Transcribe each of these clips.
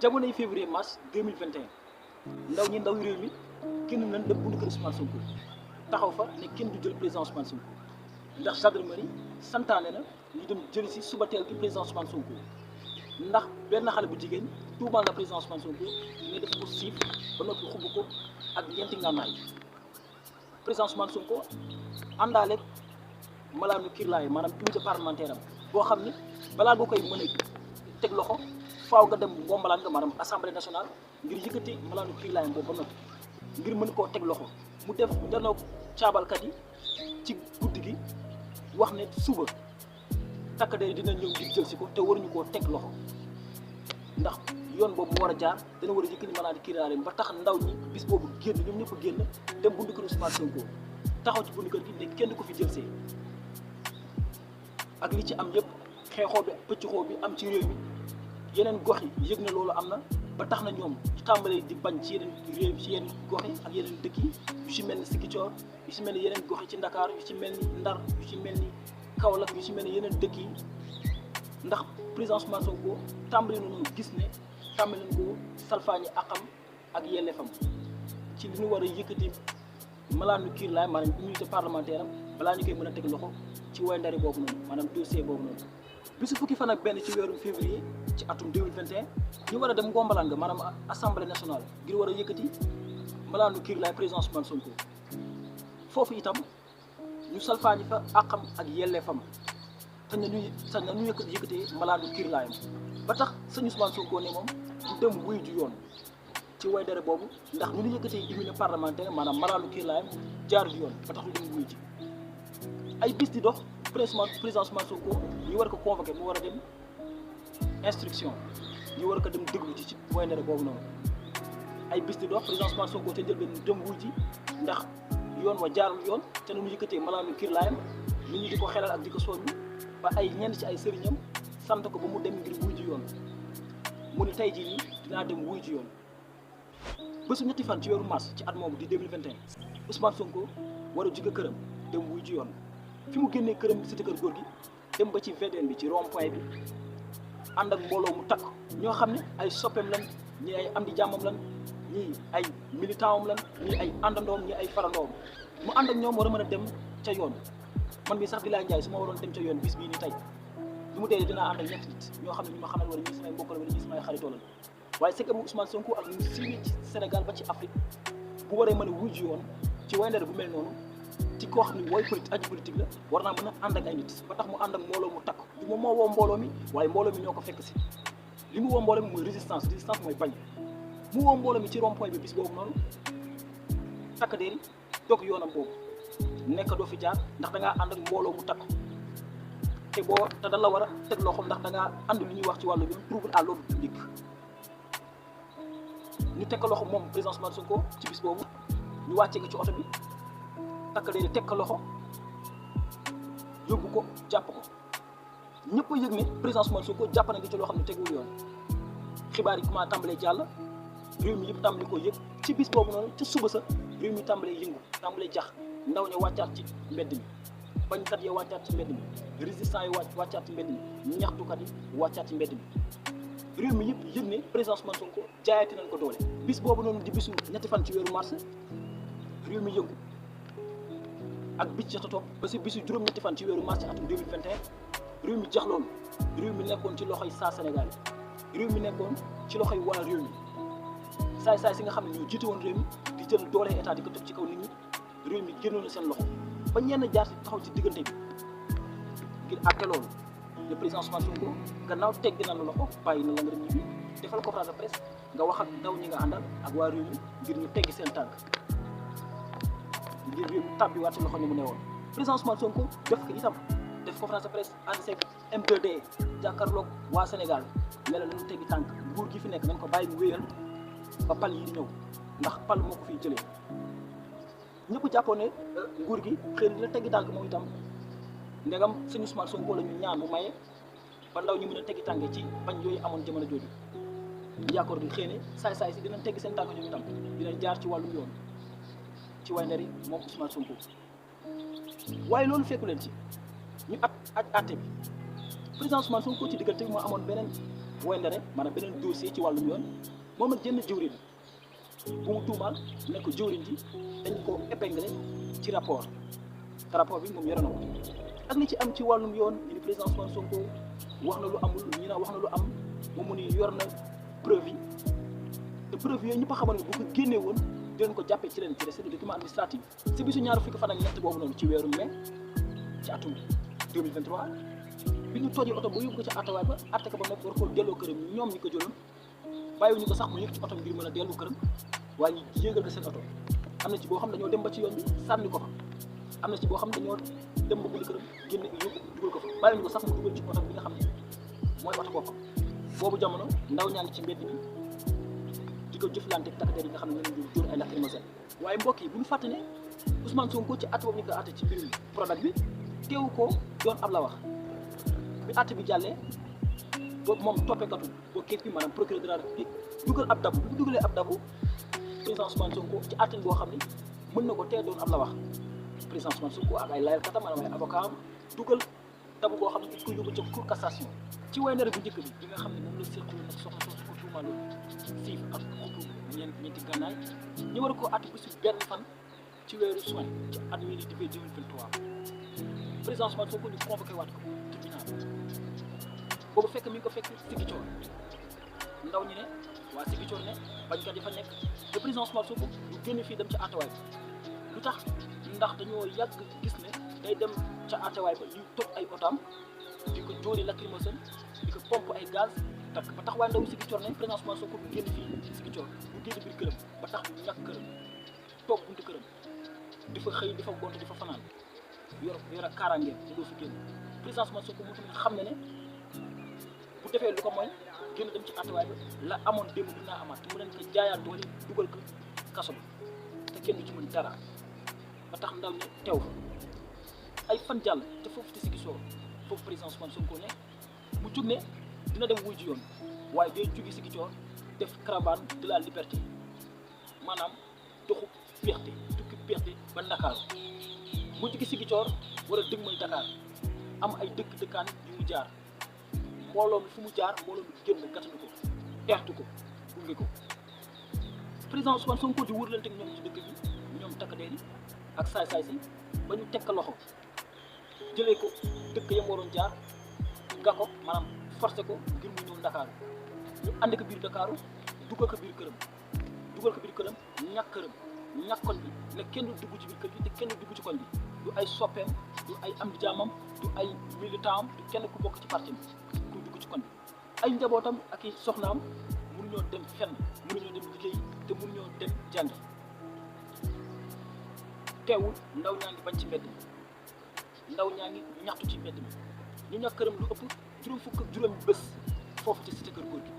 jamonoy février mars 2021 ndaw réew mi kenn nañ dem buntu kër Ousmane Sonko taxaw fa ne kenn du jël président Ousmane Sonko ndax gendarmerie santaane na ñu dem jëli si suba teel gi président Ousmane Sonko ndax benn xale bu jigéen tuumaal na président Ousmane Sonko ne def ko siif ba noppi xubb ko ak ñeenti ngànnaay président Ousmane Sonko àndaaleeg malaanu kirlaay maanaam unité parlementaire am boo xam ne balaa nga koy mën a teg loxo faaw nga dem ngombalaan nga maanaam assemblée nationale ngir yëkkati malaanu kirlaayam boobu ba noppi ngir mën koo teg loxo mu def danoo caabalkat yi ci guddi gi wax ne suba takk der dina ñëw ngir jël si ko te waruñu koo teg loxo ndax yoon boobu mu war a jaar dana war a yëkkati malaanu kirlaayam ba tax ndaw ñi bis boobu génn ñoom ñëpp génn dem buntu kër Ousmane Sonko taxaw ci buntu kër gi ne kenn du ko fi jël see ak li ci am yëpp xeexoo bi pëccxoo bi am ci réew mi yeneen gox yi yëg na loolu am na ba tax na ñoom tàmbalee di bañ ci yeneen réew ci yeneen gox yi ak yeneen dëkk yi yu ci mel ni Sigicoor yu ci mel ni yeneen gox yi ci Ndakaar yu ci mel ni Ndar yu ci mel ni Kaolack yu ci mel ni yeneen dëkk yi ndax président Ousmane Sonko tàmbali nañu gis ne tàmbali nañu ko salfaañi akam ak yelleefam ci li ñu war a yëkkati malaanu kiirlaay maanaam immunité parlementaire am balaa ñu koy mën a teg loxo ci wayndare boobu noonu maanaam dossier boobu noonu bisu fukki fan ak benn ci weeru février ci atum 2021 ñu war a dem ngombalaan nga maanaam assemblée nationale ngir war a yëkkati malaanu kiirlaay président Ousmane Sonko foofu itam ñu salfaañi fa àqam ak yelleefam sañ na ñu yëkkatee malaanu kiirlaayam ba tax sëñ Ousmane Sonko ne moom du dem wuy ju yoon ci wayndare boobu ndax ñu yëkkatee immunité parlementaire maanaam malaanu kiirlaayam jaar ju yoon ba tax ñu dem wuy ji ay bis di dox président Ousmane Sonko ñu war ko convoqué mu war a dem instruction ñu war ko dem déglu ci wayndare boobu noonu ay bis di dox président Ousmane Sonko te njëlbeen dem wuy ji ndax yoon wa jaarul yoon te nu mu yëkkatee malaanu kiirlaayam nit ñi di ko xelal ak di ko soññu ba ay ñenn ci ay sëriñam sant ko ba mu dem ngir wuy ji yoon mu ni tey jii nii dinaa dem wuy ji yoon bésu ñetti fan ci weeru mars ci at moomu di 2021 Ousmane Sonko war a jóge këram dem wuy ji yoon fi mu génnee këram cité kër góor gi dem ba ci VDN bi ci rond point bi ànd ak mbooloo mu takk ñoo xam ne ay soppeem lan ñii ay am di jàmmam lan ñii ay militant am lan ñii ay àndandoom ñii ay farandoom mu ànd ak ñoom war a mën a dem ca yoon man mii sax di Laay Njaay su ma waroon dem ca yoon bis bii ni tey lu mu dee dinaa ànd ak ñetti nit ñoo xam ne ñu ma xamal wala ñii samay mbokk la wala ñii samay xaritoo lan waaye c'est que mu Ousmane Sonko ak ñu siiwee ci Sénégal ba ci Afrique bu waree mën a wujj yoon ci wayndare bu mel noonu ci koo xam ne aji politique la war naa mën a ànd ak ay nit ba tax mu ànd ak mbooloo mu takk du moom moo woo mbooloo mi waaye mbooloo mi ñoo ko fekk si li mu woo mbooloo mi mooy résistance mooy bañ mu woo mbooloo mi ci rond point bi bis boobu noonu takk der yi dog yoonam boobu nekk doo fi jaar ndax da ngaa ànd ak mbooloo mu takk te da la war a teg loxoom ndax da ngaa ànd li ñuy wax ci wàllu yoon trouble à l'ordre public ñu teg loxo moom président Ousmane Sonko ci bis boobu ñu wàccee nga ci oto bi takk der teg ko loxo yóbbu ko jàpp ko ñëpp a yëg ne président Ousmane Sonko jàpp na nga ci loo xam ne tegul yoon xibaar yi commencé tàmbalee jàll réew mi yëpp tàmbali ko yëg ci bis boobu noonu ca suba sa réew mi tàmbalee yëngu tàmbalee jax ndaw ña wàccaat ci mbedd mi bañkat ya wàccaat ci mbedd mi résistant yi wàccaat ci mbedd mi ñaxtukat yi wàccaat ci mbedd mi réew mi yëpp yëg ne président Ousmane Sonko jaayati nañ ko doole bis boobu noonu di bisu ñetti fan ci weeru mars réew mi yëngu ak bis ca topp ba si bisu juróom-ñetti fan ci weeru mars atum 2021 réew mi jax loolu réew mi nekkoon ci loxoy saa Sénégal réew mi nekkoon ci loxoy waa réew mi saay si nga xam ne ñoo jiite woon réew mi di jël doole état di ko teg ci kaw nit ñi réew mi génnoon na seen loxo ba ñenn jaar ci taxaw ci diggante bi ngir àtte loolu le président Ousmane Sonko gannaaw teggi na la loxo bàyyi na la nga dem ñibbi defal conférence de presse nga wax ak ndaw ñi nga àndal ak waa réew mi ngir ñu teggi seen tànk ngir réew mi tàbbiwaat ci loxo ni mu ne woon président Ousmane Sonko def ko itam def conférence de presse ànd seeg M2D jàkkaarloog waa Sénégal ne la nañu teggi tànk nguur gi fi nekk nañ ko bàyyi mu wéyal ba pal yi ñëw ndax pal moo ko fiy jëlee ñëpp jàppoon ne nguur gi xëy na dina teggi tànk moom itam ndegam sëñ Ousmane Sonko la ñu ñaan mu maye ba ndaw ñi mën a teggi tànk ci bañ yooyu amoon jamono jooju yaakaar gi xëy na saay si dinañ teggi seen tànk ñoom itam dinañ jaar ci wàllum yoon ci wayndare moom Ousmane Sonko waaye loolu fekku leen ci ñu àtte bi président Ousmane Sonko ci diggante bi moo amoon beneen wayndare maanaam beneen dossier ci wàllum yoon moom ak jënd jëwriñ bu mu tuumaal ne ko jëwriñ ji dañ ko épinglé ci rapport te rapport bi moom yore na ko ak li ci am ci wàllum yoon ñu ni président Ousmane Sonko wax na lu amul ñi na wax na lu am moom mu ni yor na preuve yi te preuve yooyu ñëpp a xamal ne bu ko génnee woon dinañ ko jàppee ci leen ci c'est des documents administratifs si bisu ñaar fukki fan ak ñett boobu noonu ci weeru mai ci atum 2023 bi ñu tojee oto ba yóbbu ko ci attawaay ba atte ko ba noppi war koo delloo këram ñoom ñi ko jëloon bàyyiwuñu ko sax mu yëg ci oto ngir mën a dellu këram waaye ñu yéegal ko seen oto am na ci boo xam dañoo dem ba ci yoon bi sànni ko fa am na ci boo xam dañoo dem ba buli këram génne yóbbu dugal ko fa bàyyiwuñu ko sax mu dugal ci oto bi nga xam ne mooy oto boppam boobu jamono ndaw ñaa ngi ci mbedd mi di ko jëflante takk der yi nga xam ne ñoo leen di dóor ay lacrymogène waaye mbokk yi bu ñu fàtte ne Ousmane Sonko ci at boobu ñu ko atte ci mbirum Prodac bi teewu ko doon ab la wax bi atte bi jàllee boobu moom toppekatu boo kees bi maanaam procureur de la République dugal ab dabu bu dugalee ab dabu président Ousmane Sonko ci atte boo xam ne mën na ko tee doon ab la wax président Ousmane Sonko ak ay layal katam maanaam ay avocat am dugal dabu boo xam ne dañ ko yóbbu ca cour cassation ci wayndare bu njëkk bi nga xam ne moom la seqaloon nag soxna soosu ko tuumaaloon siif ak xutu ñeenti gànnaay ñu war a koo atte bisu benn fan ci weeru juin ci at mii di 2023 président Ousmane Sonko ñu convoqué waat ko tribunal boobu fekk mi ngi ko fekk Ziguinchor ndaw ñi ne waa Ziguinchor ne bañkat yi fa nekk te président Ousmane Sonko du génn fii dem ca attawaay ba lu tax ndax dañoo yàgg gis ne day dem ca attawaay ba ñuy toj ay otam di ko jóori lacrymogène di ko pompe ay gaz takk ba tax waaye ndaw Ziguinchor ne président Ousmane Sonko du génn fii Ziguinchor du génn biir këram ba tax ñu ñàkk këram toog buntu këram di fa xëy di fa gont di fa fanaan yor ak kaaraangeem di doo fi génn président Ousmane Sonko moo tamit xam ne ne bu defee lu ko mooy génn dem ci attawaay ba la amoon démb mën naa amaat te mu leen ko jaayaat doole dugal ko kaso bi te kenn du ci mën dara ba tax ndaw ñi teew fa ay fan jàll te foofu te Ziguinchor foofu président Ousmane Sonko ne mu jug ne dina dem wuy ji yoon waaye day jóge Ziguinchor def caravane de la liberté maanaam doxu péexte tukki péexte ba Ndakaaru mu jóge Ziguinchor war a dëgmal Dakar am ay dëkkaan yu mu jaar mbooloo mi fu mu jaar mbooloo mi génn gàttandu ko teertu ko gunge ko président Ousmane Sonko di wërlante ak ñoom ci dëkk bi ñoom takk der yi ak saay-saay si ba ñu teg ko loxo jëlee ko dëkk yam waroon jaar nga ko maanaam forcé ko ngir mu ñëw Ndakaaru ñu ànd ko biir Ndakaaru dugal ko biir këram ñàkk këram ñàkk koñ bi ne kenn du dugg ci biir kër gi te kenn du dugg ci koñ bi du ay soppeem du ay am di jaamam du ay militant am du kenn ku bokk ci parti bi ku dugg ci koñ bi ay njabootam ak i soxnaam mënuñoo dem fenn mënuñoo dem liggéey te mënuñoo dem jàngi teewul ndaw ñaa ngi bañ ci mbedd mi ndaw ñaa ngi ñaxtu ci mbedd mi ñu ñàkk këram lu ëpp juróom fukk ak juróomi bés foofu ci cité kër góor gi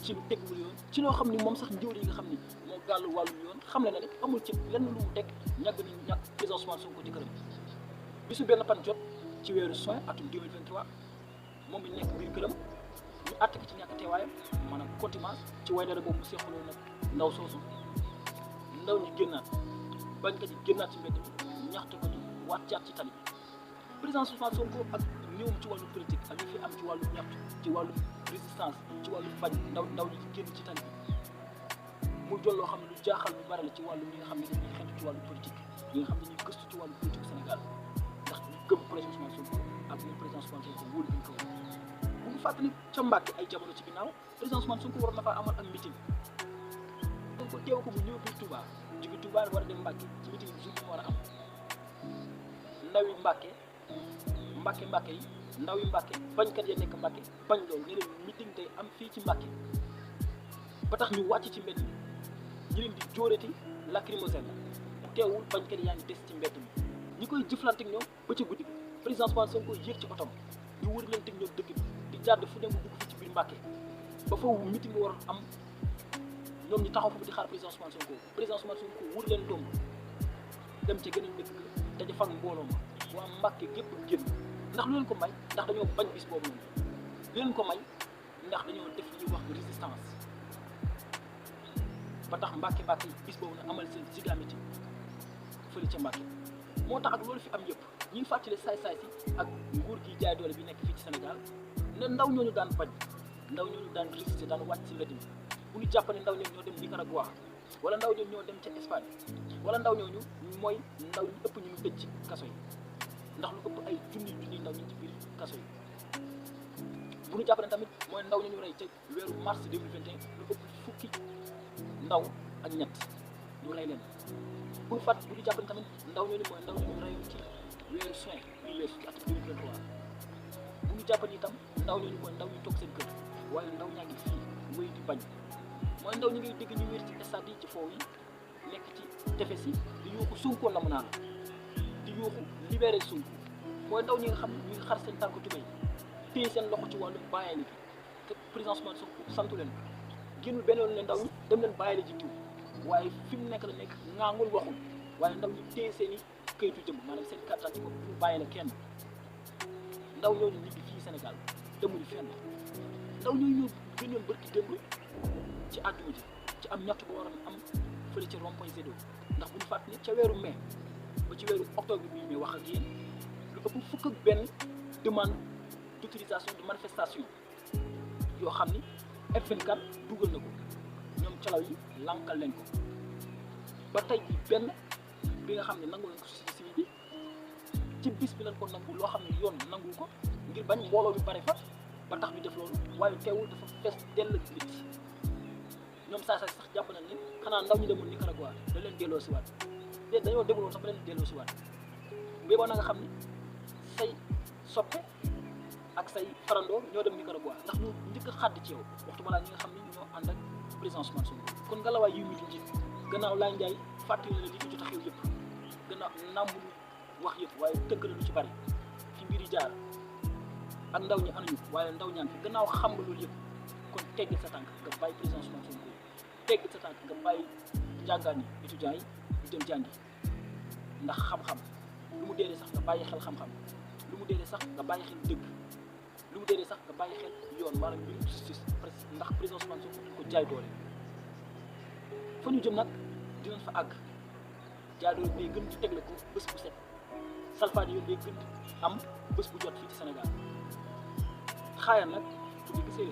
ci lu tegul yoon ci loo xam ni moom sax njëwri yi nga xam ni moo gàllu wàllu yoon xam ne rek amul ci lenn lu mu teg ñàgg nañu ñàkk président Ousmane Sonko ci këram bisu benn pan jot ci weeru juin atum 2023 moom bi nekk biir këram ñu àtte ko ci ñàkk teewaayam maanaam contumace ci wayndare boobu mu seexaloo nag ndaw soosu ndaw ñi génnaat bañkat yi génnaat ci mbedd mi ñaxtu ko ci wàccaat ci tali bi président Ousmane Sonko ak ñëwum ci wàllu politique ak li fi am ci wàllu ñaxtu ci wàllu résistance ci wàllu bañ ndaw ñi génn ci tali bi muy doon loo xam ne lu jaaxal lu bari la ci wàllu ñi nga xam ne dañuy xeetu ci wàllu politique ñi nga xam ne dañuy gëstu ci wàllu politique Sénégal ndax ñu gëm président Ousmane Sonko ak ñu président Ousmane Sonko wóolu bi ñu ko wóolu bu ñu fàttali ca Mbàkke ay jamono ci ginnaaw président Ousmane Sonko waroon na faa amal ak meeting donc teew ko bu ñëw biir Touba jóge Touba war a dem Mbàkke ci meeting bi jour bi mu war a am ndawi Mbàkke yi ndaw yi Mbàkke bañkat ya nekk Mbàkke bañ loolu ne leen meeting tey am fii ci Mbàkke ba tax ñu wàcc ci mbedd mi ñi leen di jóoreti lacrymogène la teewul bañkat yaa ngi des ci mbedd mi ñi koy jëflante ak ñoom ba ci guddi président Ousmane Sonko yéeg ci otom di wër leen teg ñoom dëkk bi di jàdd fu ne mu dugg fi ci biir Mbàkke ba foofu meeting bi waroon am ñoom ñu taxaw foofu di xaar président Ousmane Sonko wër leen doom dem ca geneen dëkk daje fan mbooloo ma waa Mbàkke gépp génn ndax lu leen ko may ndax dañoo bañ bis boobu noonu lu leen ko may ndax dañoo def li ñuy wax résistance ba tax Mbàkke yi bis boobu nag amal seen giga meeting fële ca Mbàkke moo tax ak loolu fi am yëpp ñi ngi fàttali saay-saay si ak nguur gi jaay doole bi nekk fii ci Sénégal ne ndaw ñooñu daan bañ ndaw ñooñu daan résister daan wàcc si mbedd mi bu ñu jàpp ne ndaw ñooñu ñoo dem Nicaragua wala ndaw ñooñu ñoo dem ca Espagne wala ndaw ñooñu mooy ndaw ñu ëpp ñu tëj ci kaso yi ndax lu ëpp ay junni ndaw ñu ci biir kaso yi bu ñu jàpp ne tamit mooy ndaw ñu rey ca weeru mars 2021 lu ëpp fukki ndaw ak ñett ñu rey leen bu ñu jàpp ne tamit ndaw ñooñu mooy ndaw ñu reyoon ci weeru juin bii weesu ci atum 2023 bu ñu jàpp ne itam ndaw ñooñu mooy ndaw ñu toog seen kër waaye ndaw ñaa ngi fii wéy di bañ mooy ndaw ñi ngay dégg ñu wér ci stade yi ci foofu yi nekk ci tefes yi di yuuxu Sonko namm naa la di yuuxu libéré Sonko mooy ndaw ñi nga xam ne ñu ngi xar seen tànk tubéy téye seen loxo ci wàllu bàyyile bi te président Ousmane Sonko santu leen génnul benn yoon ne ndaw ñi dem leen bàyyile ji diw waaye fi mu nekk la nekk ngaangul waxul waaye ndaw ñi téye seen i këyitu jëm maanaam seen carte d'identité ko pour bàyyile kenn ndaw ñooñu ñu ngi fii Sénégal demuñu fenn ndaw ñooñu ñoo gënoon bërki démb ci àdduna ji ci am ñaxtu bu waroon am fële ci rond-point Zéro ndax bu ñu fàttali ne ca weeru mai ba ci weeru octobre bi ñu wax ak yéen lu ëpp fukk ak benn demande d'autorisation de manifestation yoo xam ni F24 dugal na ko ñoom calaw yi lankal leen ko ba tey ji benn bi nga xam ne nangu leen ko société civile bi ci bis bi lañ ko nangu loo xam ne yoon nangu ko ngir bañ mbooloo bi bare fa ba tax ñu def loolu waaye teewul dafa fees dell nit ñoom saa sax jàpp nañ ne xanaa ndaw ñu demoon Nicaragua da leen delloo si waat te dañoo demuloon sax ba leen delloo si waat béboo na nga xam ne say soppe ak say farandoo ñoo dem Nicaragua ndax ñu njëkk a xàdd ci yow waxtu ma laa ñi nga xam ne ñoo ànd ak président Ousmane Sonko kon nga la waay yu ñu njiit gannaaw Laay Njaay fàttali na li jot a xew yëpp gannaaw nàmbulu wax yëpp waaye tënk na lu ci bari fi mbir yi jaar ak ndaw ñi anuñu waaye ndaw ñaan fi gannaaw xam nga loolu yëpp kon teggil sa tànk nga bàyyi président Ousmane Sonko teggil sa tànk nga bàyyi njàngaan yi étudiants yi ñu dem jàngi ndax xam-xam lu mu deedee sax nga bàyyi xel xam-xam lu mu deedee sax nga bàyyi xel dëgg lu mu deedee sax nga bàyyi xel yoon maanaam mbirum justice ndax président Ousmane Sonko duñ ko jaay doole fa ñu jëm nag dinañ fa àgg jaay doole day gën di tegle ko bés bu set salfaani yoon day gën di am bés bu jot fii ci Sénégal xaayam nag bu ñu gisee